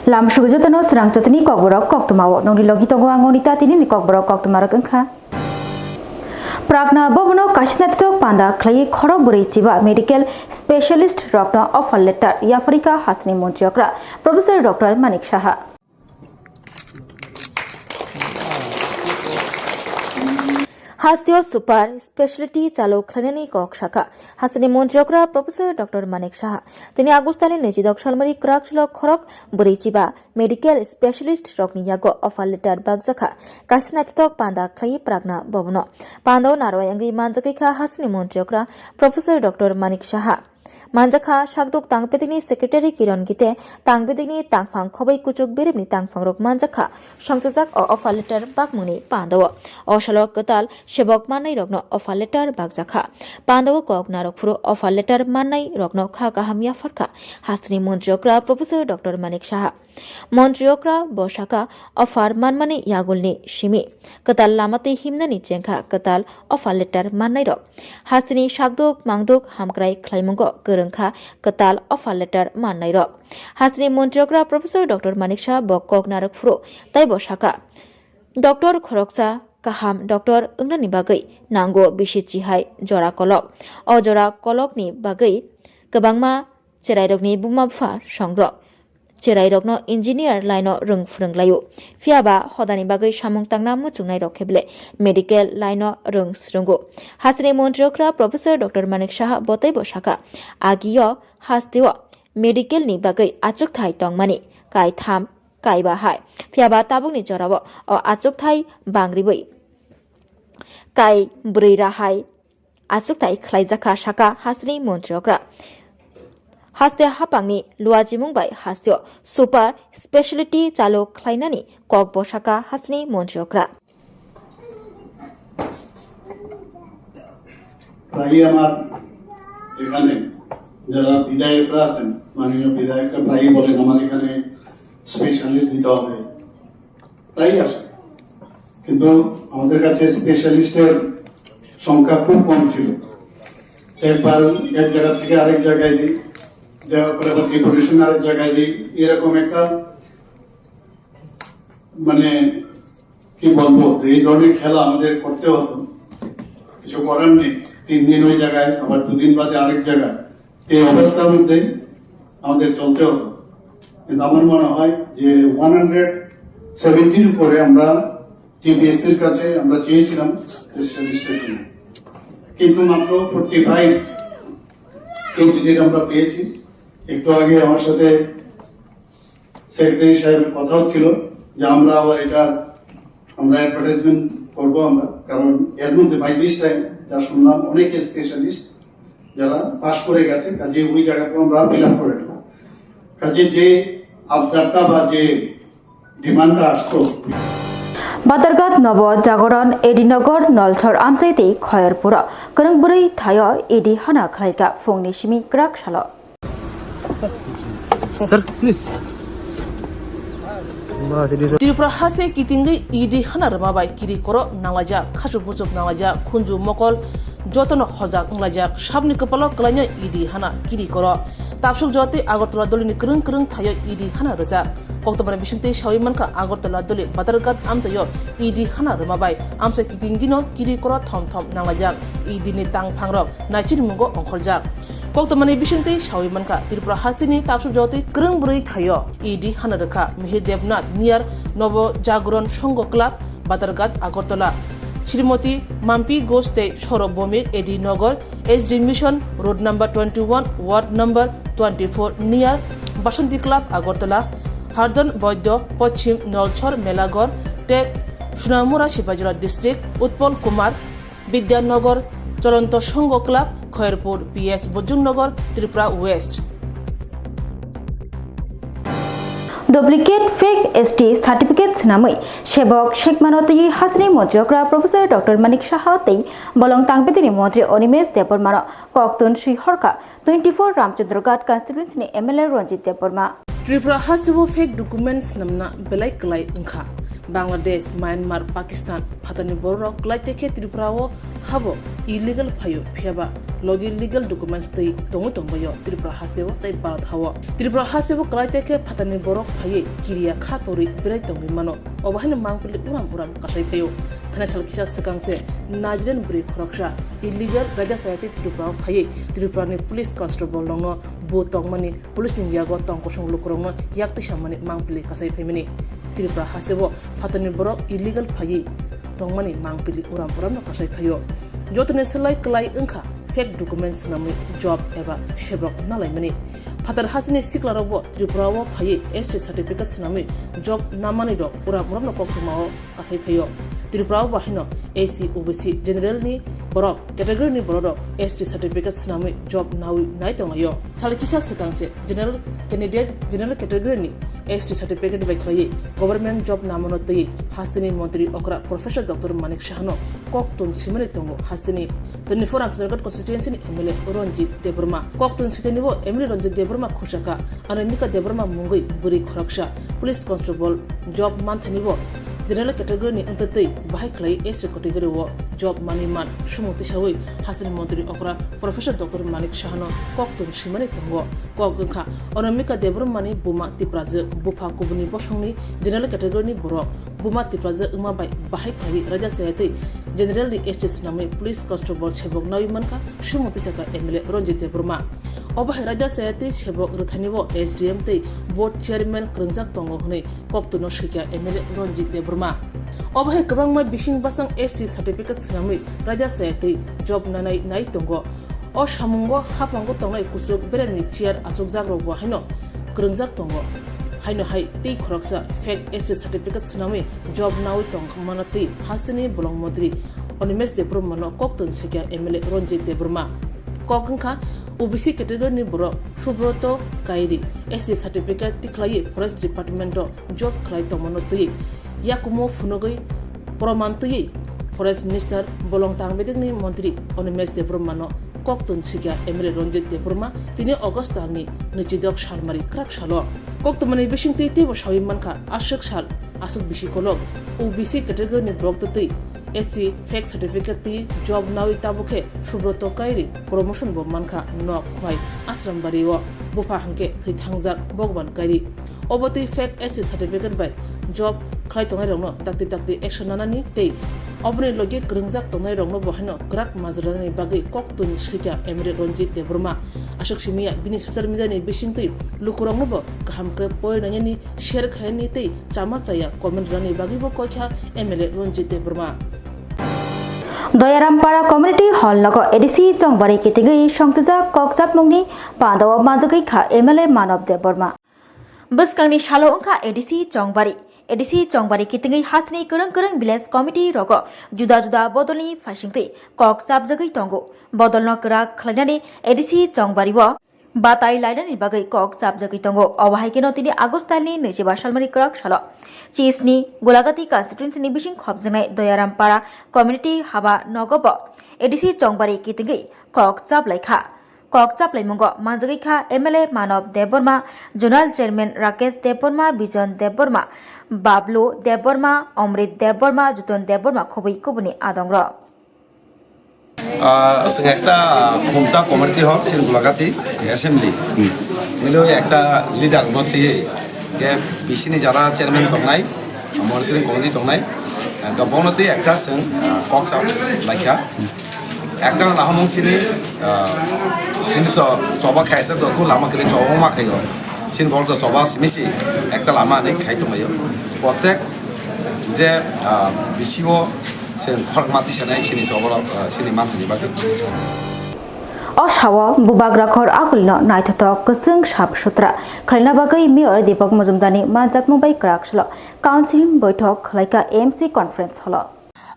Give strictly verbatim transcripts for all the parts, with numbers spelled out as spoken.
Lamsuk jotono srang jotoni kokborok koktwmao nongni logi tongo ang Onita, tinini kokborok koktwmarok wngkha. Pragna Bhavan-o kaisa naithothok panda khlaiwi khorok bwrwi chiba medical specialist rokno offer letter yapharikha hasteni montri okra Professor Doctor Manik Saha. Hasteo super speciality chalo khlainani kok sakha hasteni montri okra Professor Doctor Manik Saha. Tini August talni naichidok salmari kwrak salo khorok bwrwi chiba medical specialist rokni yago offer letter bakjakha kaisa naithothok panda khlaiwi Pragna Bhavan-o. Pandao narwai wngwi manjakwi kha hasteni montri okra Professor Doctor Manik Saha. Manjakha sakduk tangbedigni secretary Kiron Gite, tangbedigni tangphang khoboi kuchuk beremni tangphangrok manjakha songchajak o offer letter bakmungni pandao. O salo kwtal sebok mannairokno offer letter bakjakha. Pandao kok narwk phuru offer letter mannairokno kha kaham yapharkha hasteni montri okra Professor Doctor Manik Saha. Montri okra bo sakha, offer manmani yagulni simi kwtal lama twi himnani chengkha kwtal offer letter mannairok. Hasteni sakduk mangduk hamkrai khlaimungo kwrwngkha kwtal offer letter mannairok. Hasteni montri okra Professor Doctor Manik Saha bo kok narwk phuru tei bo sakha, Doctor khoroksa kaham doctor wngnani bagwi nango bisi chihai jora kolok. O jora kolokni bagwi kwbangma cherairokni buma bupha songrok cherairokno engineer line-o rwng phwrwnglaio. Phiyaba hodani bagwi samung tangna muchungnai rok khe bele medical line-o rwng srwngo. Hasteni montri okra Professor Doctor Manik Saha bo teibo sakha, agio hasteo medical ni bagwi achukthai tongmani kaitham kaiba hai. Phiyaba tabukni jorao o achukthai bangriwi kai bwrwi ra hai achukthai khlaijakha, sakha hasteni montri okra. Haste hapangni luachimung bai hasteo super speciality chalo khlainani kokbo sakha hasteni montri okra. প্রায়ই আমার এখানে যারা বিধায়করা আছেন, মাননীয় বিধায়করা প্রায়ই বলেন, "আমার এখানে স্পেশালিস্ট দিতে হবে।" প্রায়ই আসে, কিন্তু আমাদের কাছে স্পেশালিস্টের সংখ্যা খুব কম ছিল। একবার এক জায়গা থেকে আরেক জায়গায় দিই, যাওয়ার পরে আবার ডেপুটেশন আরেক জায়গায় দিই, এরকম একটা, মানে, কি বলবো, এই ধরনের খেলা আমাদের করতে হতো, কিছু করার নেই। তিন দিন ওই জায়গায়, আবার দুদিন বাদে আরেক জায়গায়, এই অবস্থার মধ্যে আমাদের চলতে হতো। কিন্তু আমার মনে হয় যে ওয়ান হান্ড্রেড সেভেন্টির উপরে আমরা টিপিএসসির কাছে আমরা চেয়েছিলাম স্পেশালিস্টের জন্য, কিন্তু মাত্র ফোর্টি ফাইভ ক্যান্ডিডেট আমরা পেয়েছি। একটু আগে আমার সাথে সেক্রেটারি সাহেবের কথা হচ্ছিল যে আমরা আবার এটা, আমরা অ্যাডভার্টাইজমেন্ট করবো আমরা, কারণ এর মধ্যে বাই দিস টাইম যা শুনলাম, অনেক স্পেশালিস্ট যারা পাশ করে গেছে, কাজে ওই জায়গাটা আমরা ফিল আপ করে দিলাম। কাজে যে আবদারটা বা যে ডিমান্ডটা আসতো, Badarghat Nobo Jagoron, Edinagar, Nolsor amchai tei Khoyerpuro kwrwng bwrwi thaio idi hana khlaikha phungni simi kwrak salo. Sir, please. Tripura hase kitingwi idi hana rwma bai kiri koro nanglaijak, khasu buchuk nanglaijak, khunju mokol jotono hojak wnglaijak, sabni kwpalo kwlaino idi hana kiri koro. Tapsuk jora tei Agartala dolini kwrwng kwrwng thaio idi hana rwjak. Koktwmani bisingtwi sawi mankha Agartala doli Badarghat amchaio idi hana rwma bai amchai kitingwino kiri koro thom thom nanglaijak, idini tangphangrok naichirmungo ongkhorjak. Koktwmani bisingtwi sawi mankha, Tripura hasteni tapsuk jotwi kwrwng bwrwi thaio idi hana rwkha Mihir Debnath near Nobo Jagoron Songho Club, Badarghat, Agartala. Srimoti Mampi Ghosh tei Soro Bomik, A D Nagar, H D Mission, Road number twenty-one, Ward number twenty-four, near Basanti Club, Agartala. Hardon Boidyo, Pochim Nolsor Melaghor, tei Sunamura Sipahijala District, Utpal Kumar, Bidyanagar Cholonto Songho Club, Khairpur P S Bojongnagar, Tripura West. Duplicate fake S T certificate swnamwi sebok sekmano twi hasteni montri okra Professor Doctor Manik Saha tei bolong tangbedini montri Animesh Debbarmano koktun swi horkha twenty-four Ramchandra Ghat constituency ni M L A Ranjit Debbarma. Tripura hasteo fake documents swnamna belai kwlai wngkha. Bangladesh, Myanmar, Pakistan phatarni bororok kwlai tekhe Tripura o habo illegal phaio, phiyaba logi legal documents twi tongwi tongbaio Tripura hasteo tei Bharat hao. Tripura hasteo kwlai tekhe phatarni borok phaiwi kiriya kha torwi berai tongwi mano. Obo haino mangpili uram uram kasai phaio. Thani sal kisa swkang se Nigerian bwrwi khoroksa illegal raida chaya tei Tripura o phaiwi Tripura ni police constable rokno bo tongmani police ni yago tong kosong lukurokno yak twi samani mangpili kasai phaimani. Tripura hasteo phatarni borok illegal phaiwi tongmani mangpili uram uramno kasai phaio. Jotoni slai kwlai wngkha fake documents swnamwi job eba sebok nalaimani. Phatar hasteni siklarokbo Tripura o phaiwi S T certificate swnamwi job namanirok uram uramno koktwmao kasai phaio. Tripura o bo haino S C, O B C, general ni borok, category ni borok rok S T certificate swnamwi job nawi nai tonglaio. Sal kisa swkang se general candidate, general category ni S T certificate bai khlaiwi government job namano twi hasteni montri okra Professor Doctor Manik Sahano koktun simani tongo hasteni twenty-four Amsonarghat constituency ni M L A Ranjit Debbarma. Koktun siteni bo M L A Ranjit Debbarma khursa kha. Anamika Debbarma mungwi bwrwi khoroksa police constable job manthani bo general category ni wngtwi bahai khlai S T category o job manwi man sumung tisawi hasteni montri okra Professor Doctor Manik Sahano koktun simani tongo. Kok wngkha Anamika Debbarma ni buma Tiprajwk, bupha kubuni bosongni general category ni borok. Buma Tiprajwk wngma bai bahai khlai raida chaya tei general ni S T swnamwi police constable sebok nawi mankha sumung tisaka M L A Ranjit Debbarma. Obo hai raida chaya tei sebok rwthani o S D M tei board chairman kwrwngjak tongo hwnwi koktwno swikha M L A Ranjit Debbarma. Obo hai kwbangma bising bwsang S T certificate swnamwi raida chaya tei job nanai nai tongo. O samungo haphango tongnai kuchuk beremni chair achukjakrokbo haino kwrwngjak tongo. Haino hai tei khoroksa fake S T certificate swnamwi job nawi tongmano twi hasteni bolong montri Animesh Debbarmano koktun swikha M L A Ranjit Debbarma. Kok wngkha O B C category ni borok Subroto Kairi S T certificate tikhlaiwi Forest Department o job khlai tongmano twi yakumo phunugwi proman twiwi Forest Minister bolong tangbedekni montri Animesh Debbarmano koktun swikha M L A Ranjit Debbarma tini August talni nwichidok salmari kwrak salo. Koktwmani bisingtwi teibo sawi mankha aswk sal aswk bisi kolok O B C category ni borok twtwi S T fake certificate twi job nawi tabukhe Subroto Kairi promotion bo mankha nok hwnwi Asrambari o bupha hwnkhe thwi thangjak Bhagwan Kairi. Obo twi fake S T certificate bai job khlai tongnairokno dakti dakti action nanani tei oboni logi kwrwngjak tongnairokno bo haino kwrak majra rwnani bagwi koktun swikha M L A Ranjit Debbarma. Aswk simiya bini social media ni bisingtwi lukurokno bo kaham khe poi nainani, share khainani tei chama chaya comment rwnani bagwi bo koikha M L A Ranjit Debbarma. Doyarampara Community Hall nogo A D C Chongbari kitingwi songchajak kokchapmungni pandao manjagwi kha M L A Manav Debbarma. Bwskangni salo wngkha A D C Chongbari. A D C Chongbari kitingwi hasteni kwrwng kwrwng village committee rogo juda juda bodolni phaisingtwi kok chapjagwi tongo. Bodolno kwrak khlainani A D C Chongbari o batai lainani bagwi kok chapjagwi tongo. Obo hai kheno tini August talni nwichiba salmani kwrak salo chisni Golagati constituency ni bising khopjaknai Doyarampara community haba nogo bo A D C Chongbari kitingwi kok chaplaikha. Kok chaplaimungo manjagwi kha M L A Manav Debbarma, Zonal Chairman Rakesh Debbarma, Bijon Debbarma, Bablu Debbarma, Omrit Debbarma, Juton Debbarma khobwi kubuni adongrok. Ah, chwng ekta khumsa community hall, Sirgulagati assembly. Milo ekta leader no twi, ke B C ni jara chairman tongnai, monitoring committee tongnai, ka bono twi ekta chwng, ah, kok chap laikha. Ekta na hamung chini, ah, chini to choba khaisa to ku lama kiri choba ma khayo. Chini bol to choba simi si ekta lama ni khai tonglayo. Protek je, ah, B C o se khorok mati sanai sini choba, ah, sini manthani bagwi. O sao bubagra khor agulino naithothok kwchwng sap sutra khlaina bagwi Mayor Deepak Majumdarni manjakmung bai kwrak salo counseling boithok khlaikha M C conference hall o.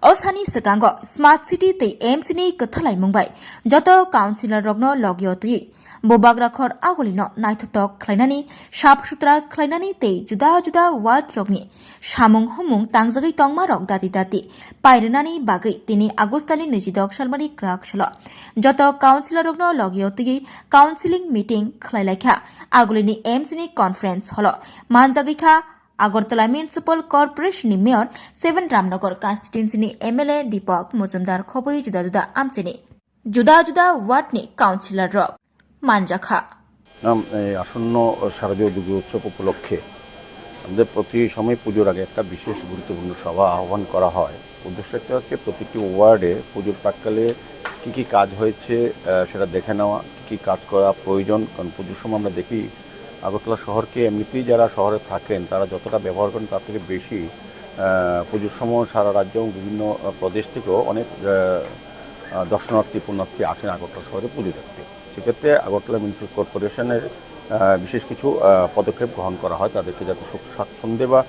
O sani swkango Smart City tei M C ni kwthalaimung bai joto councillor rokno logio twi bubagra khor agulino naithothok khlainani, sap sutra khlainani tei juda juda ward rokni samung humung tangjagwi tongma rok dati dati pairwnani bagwi tini August talni nwichidok salmani kwrak salo joto councillor rokno logio twi counseling meeting khlailaikha. Agulini M C ni conference hall o manjagwi kha Agartala Municipal Corporation ni Mayor, seven Ramnagar constituency ni M L A Deepak Majumdar khobwi juda juda amchini juda juda ward ni councillor rok manjakha. নাম, এই আসন্ন শারদীয় দুর্গোৎসব উপলক্ষে আমাদের প্রতি সময় পুজোর আগে একটা বিশেষ গুরুত্বপূর্ণ সভা আহ্বান করা হয়। উদ্দেশ্য একটা হচ্ছে প্রতিটি ওয়ার্ডে পুজোর প্রাক্কালে কী কী কাজ হয়েছে, আহ, সেটা দেখে নেওয়া, কী কী কাজ করা প্রয়োজন। কারণ পুজোর সময় আমরা দেখি আগরতলা শহরকে এমনিতেই যারা শহরে থাকেন তারা যতটা ব্যবহার করেন তার থেকে বেশি, আহ, পুজোর সময় সারা রাজ্য এবং বিভিন্ন, আহ, প্রদেশ থেকেও অনেক, আহ, আহ, দর্শনার্থী, পুণ্যার্থী আসেন আগরতলা শহরে পুজো দেখতে। সেক্ষেত্রে আগরতলা মিউনিসিপ্যাল কর্পোরেশনের, আহ, বিশেষ কিছু, আহ, পদক্ষেপ গ্রহণ করা হয় তাদেরকে যাতে সুখ স্বাচ্ছন্দ্যে বা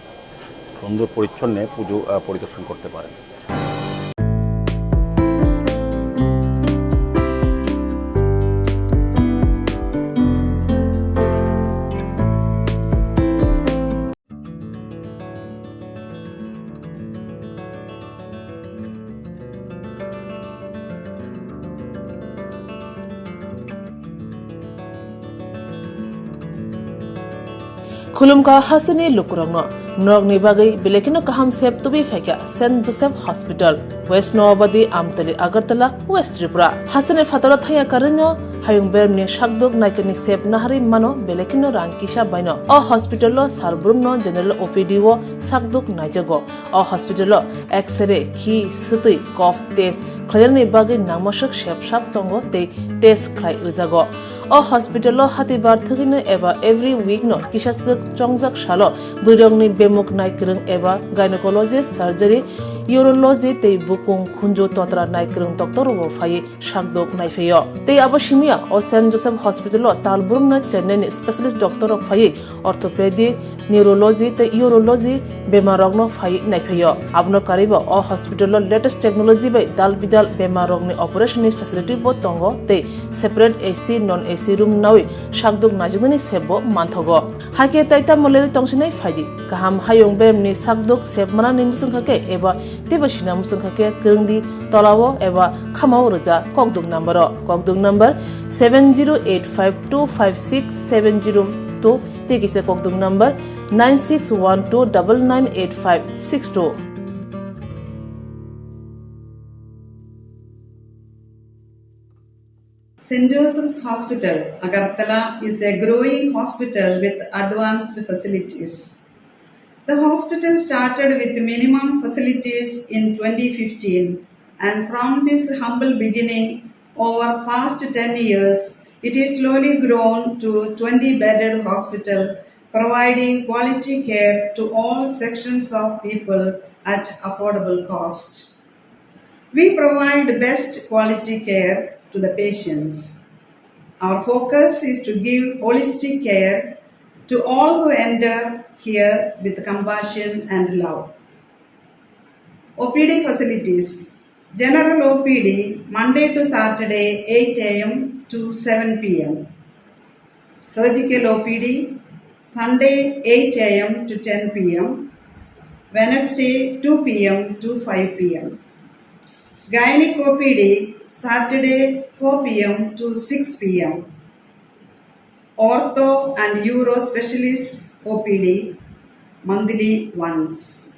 সুন্দর পরিচ্ছন্নে পুজো, আহ, পরিদর্শন করতে পারেন। Khulumkha hasteni lukurokno, norokni bagwi belai kheno kaham sep tubui phaikha Saint Joseph Hospital, West Noabadi, Amtali, Agartala, West Tripura. Hasteni phataro thaya karwino hayung bermni sakduk naikani sep naharwi mano belai kheno rang kisa baino. O hospital o sal brumno general O P D o sakduk naijago. O hospital o X-ray, khi, swtwi, cough test khlainani bagwi nangmaswk sep sap tongo tei test khlai rwjago. O hospital o hatibar thwgwino eba every week no kisaswk chongjak salo bwrwirokni bemuk naikwrwng eba gynecology, surgery, urology tei bukung khunju totra naikwrwng doctor rokbo phaiwi sakdok naiphaio. Tei abo simiya o Saint Joseph Hospital o tal brumno Chennai ni specialist doctor rok phaiwi orthopedic, neurology tei urology bemar rokno phaiwi naiphaio. Abono karwibo o hospital o latest technology bai dal bidal bemar rokni operation ni facility bo tongo tei separate A C, non A C room nawi sakdok naijaknani sep bo manthogo. Hakhe tai tamo lerwi tongsinai phaidi. Kaham hayung beremni sakdok sep manani muchungkha khe eba teibo sina muchungkha khe kwrwngdi tolao eba khamao rwja kokduk number o. Kokduk number seven zero eight five two five six seven zero two tei kisa kokduk number nine six one two double nine eight five six two. Saint Joseph's Hospital, Agartala is a growing hospital with advanced facilities. The hospital started with minimum facilities in twenty fifteen, and from this humble beginning, over past ten years, it is slowly grown to twenty bedded hospital, providing quality care to all sections of people at affordable cost. We provide best quality care to the patients. Our focus is to give holistic care to all who enter here with compassion and love. O P D facilities. General O P D, Monday to Saturday, eight A M to seven P M. Surgical O P D, Sunday, eight A M to ten P M, Wednesday, two P M to five P M. Gynec O P D, Saturday, four P M to six P M. Ortho and Uro Specialist O P D, monthly once.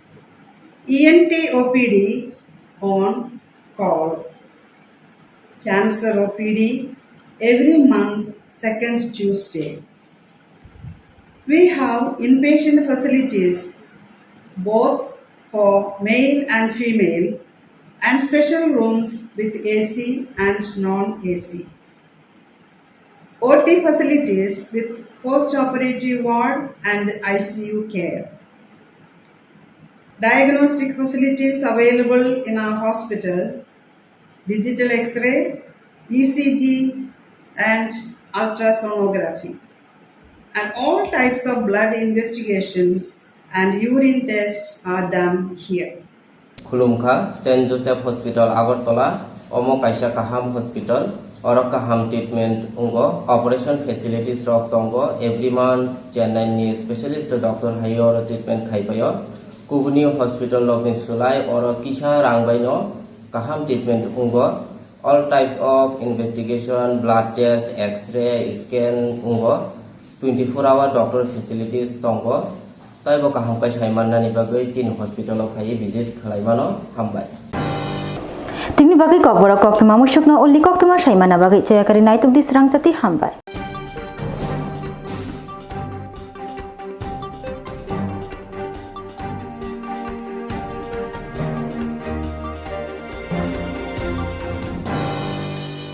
E N T O P D on call. Cancer O P D every month, second Tuesday. We have inpatient facilities both for male and female and special rooms with A C and non-A C. O T facilities with post-operative ward and I C U care. Diagnostic facilities available in our hospital, digital X-ray, E C G, and ultrasonography. And all types of blood investigations and urine tests are done here. Khulumkha, Saint Joseph Hospital, Agartala, omo kaisa kaham hospital, oro kaham treatment wngo, operation facilities rok tongo, every month Chennai ni specialist doctor hai oro treatment khai paio. Kubuni hospital rokni swlai oro kisa rang baino kaham treatment wngo. All types of investigation, blood test, X-ray, scan wngo. Twenty-four hour doctor facilities tongo. Taibo kaham khe sai mannani bagwi chini hospital o phaiwi visit khlai mano. Hambai. Tini bagwi kokborok koktwma muisukno uli koktwma sai manna bagwi choyakari naitukdi srangchati. Hambai.